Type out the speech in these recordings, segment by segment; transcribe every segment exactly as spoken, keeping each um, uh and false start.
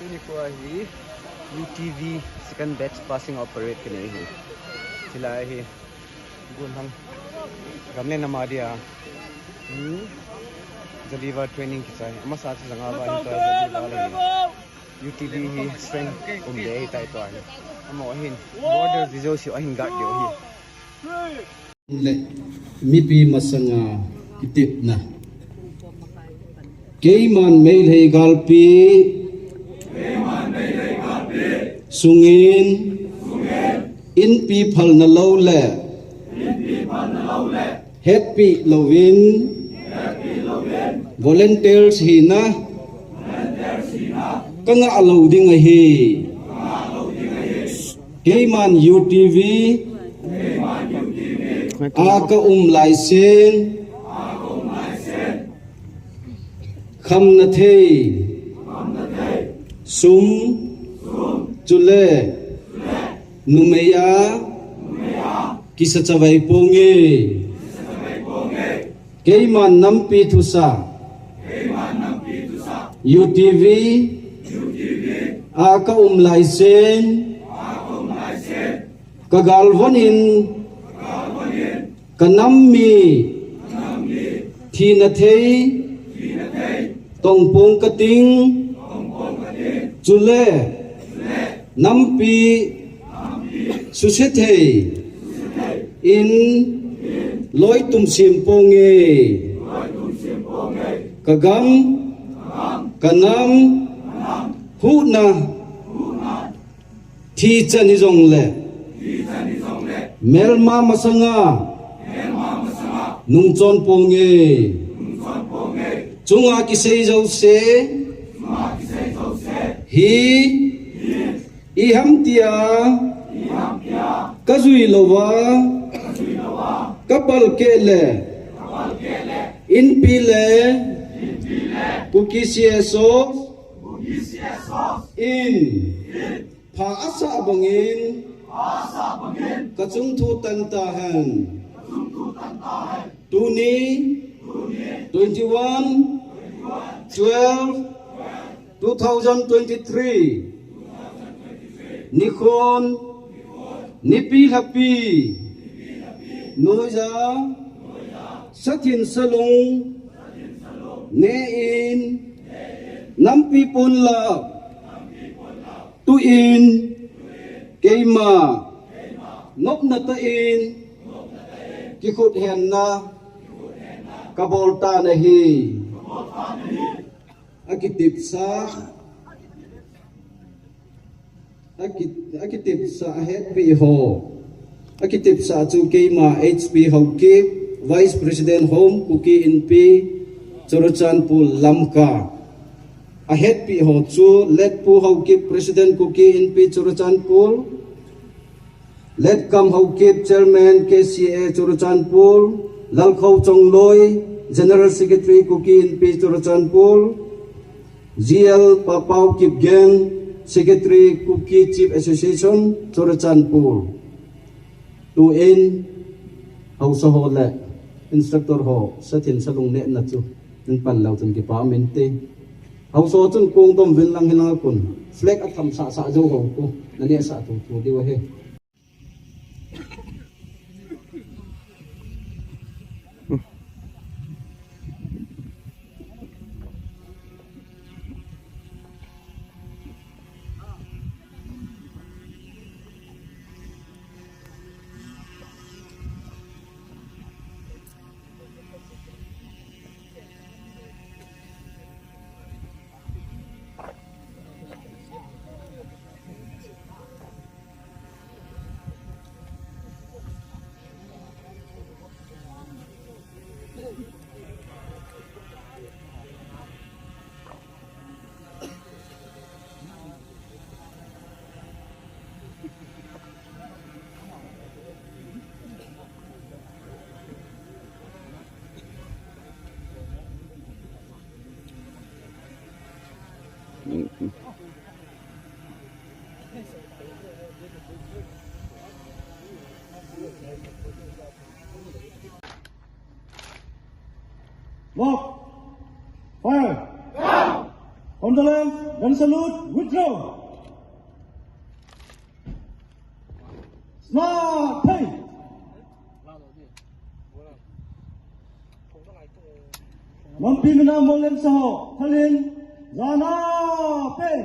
Nikho hi U T V second batch passing out parade kinei hi. Chulai hi gun hang gamlen ama dia. Hmm. Jaliva training kichai. Amasa chu janga va hi ta jaliva le. U T V hi strength um de hi tai to hi. Amo hin border vizo si ahin guard de hi. Le mipi masanga kitepna. Keiman Meitei galpi sungin inpi phalna lou le hetpi louvin volunteers hina kanga lou ding ahi. Keiman U T V a ka um laisin khamna thei sum chule numei a kisa chavai ponge. Keiman nampi thusa U T V a ka um laisin ka galvonin ka nam mi thina thei tongpong kating chule nampi suse thei in loi tum sim ponge. Ka gam ka nam huhna thi chan hijongle melma masanga nungchon ponge. Chunga kisei jouse hi iham tia ka jui louva ka palkeh le inpi le Kuki C S O in pha asah bangin ka chungthu tan tahen. Tuni twenty one twelve two thousand twenty three nikhon nipi lhapi noija sathin salung ne in nampi ponla tuin keima nopna tah in kikhut henna ka bol tan ahi. Akitepsa aki- akitepsa ahetpi ho akitepsa chu keima H P Haokip, Vice President Home, Kuki Inpi, Churachandpur, Lamka. Ahetpi ho chu Letpu Haokip, President, Kuki Inpi, Churachandpur, Letkam Haokip, Chairman, K C A, Churachandpur, Lalkhou Chongloi, General Secretary, Kuki Inpi, Churachandpur, G L Papau Kipgen, Secretary, Kuki Chief Association, Churachandpur. Tuin haosa ho le instructor ho sathin salung nehna chu in pan leu chun kipa um inte. Haosa ho chun kong tom vin lang hilang a kon flag atham sah sah jou ho kon naneh sah thotho diu ahi. Lock. Fire. Condolence, gun salute, withdraw. Sa thei. Lampi mina Molem saho, thalin, jana pen.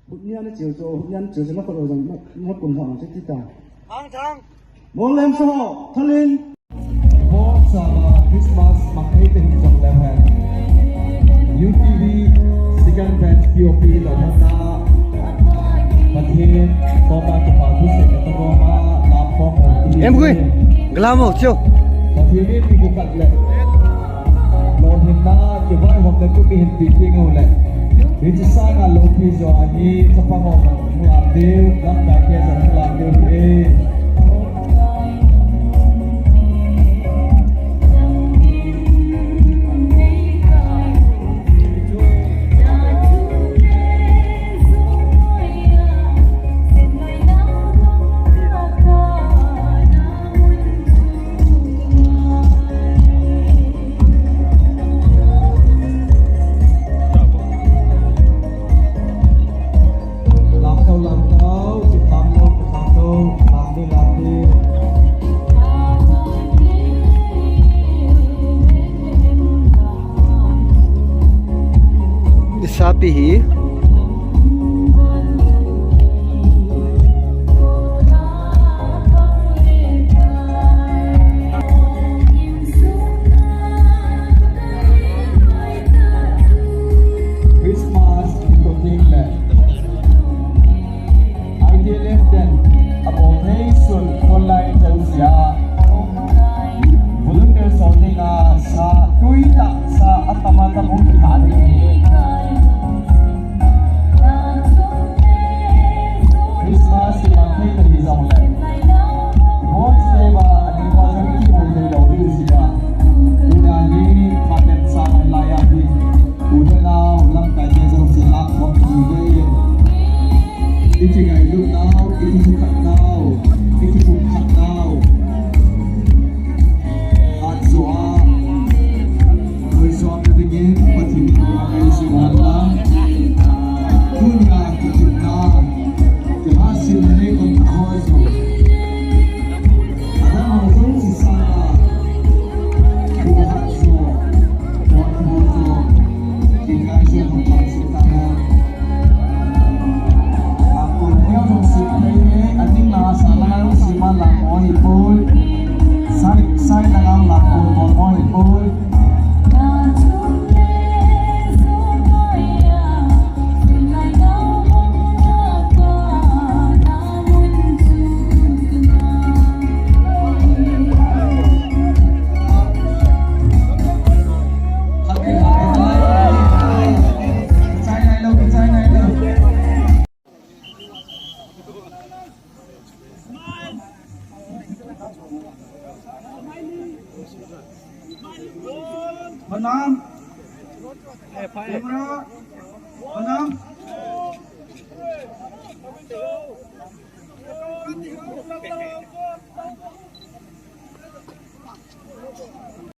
Hutnia na chiu chu, hutnia na chiu chu, na khut u jong, na, na kun hong chu ti ta. Thang, thang. Molem saho, thalin. Bo chama Christmas mang thei te hin jong le hen. U T V second batch P O P lo hon na. Pathen, Topa kipa thu seh ka tong ma, lam phong ho ti. Em gui, glam ho, chiu. Pathen in mi ku kat le. Lolhinna, kivai hom le kupi hin pi ti ngau le. Hiche sanga lopi jo a hi, chapang ho jong hung lam diu, lamkai te jong hung lam diu hi. Isa pi hi. Christmas ni to ding le. I D L F ten abol thei sun online jouse a volunteer sol dinga sa tui tah sa atam atam hung kitha ding. Christmas hi mang thei ta hi jong le. Bon se ba ani pa jong ki bol thei lou hi si ba. Tuna hi phaten sa lai a hi. U le nao, lamkai te jouse lah khom kit uve. I kingailut nau, i kikhat nau, i kipumkhat nau. Hat jo a, hoi jo a ka dingin, Pathen in ka isi wan la. Tunia kichimna, kihasim nei kon ta ho jo. Adang ho jouse sanga, bu hat jo. Pranam. Camera. Pranam.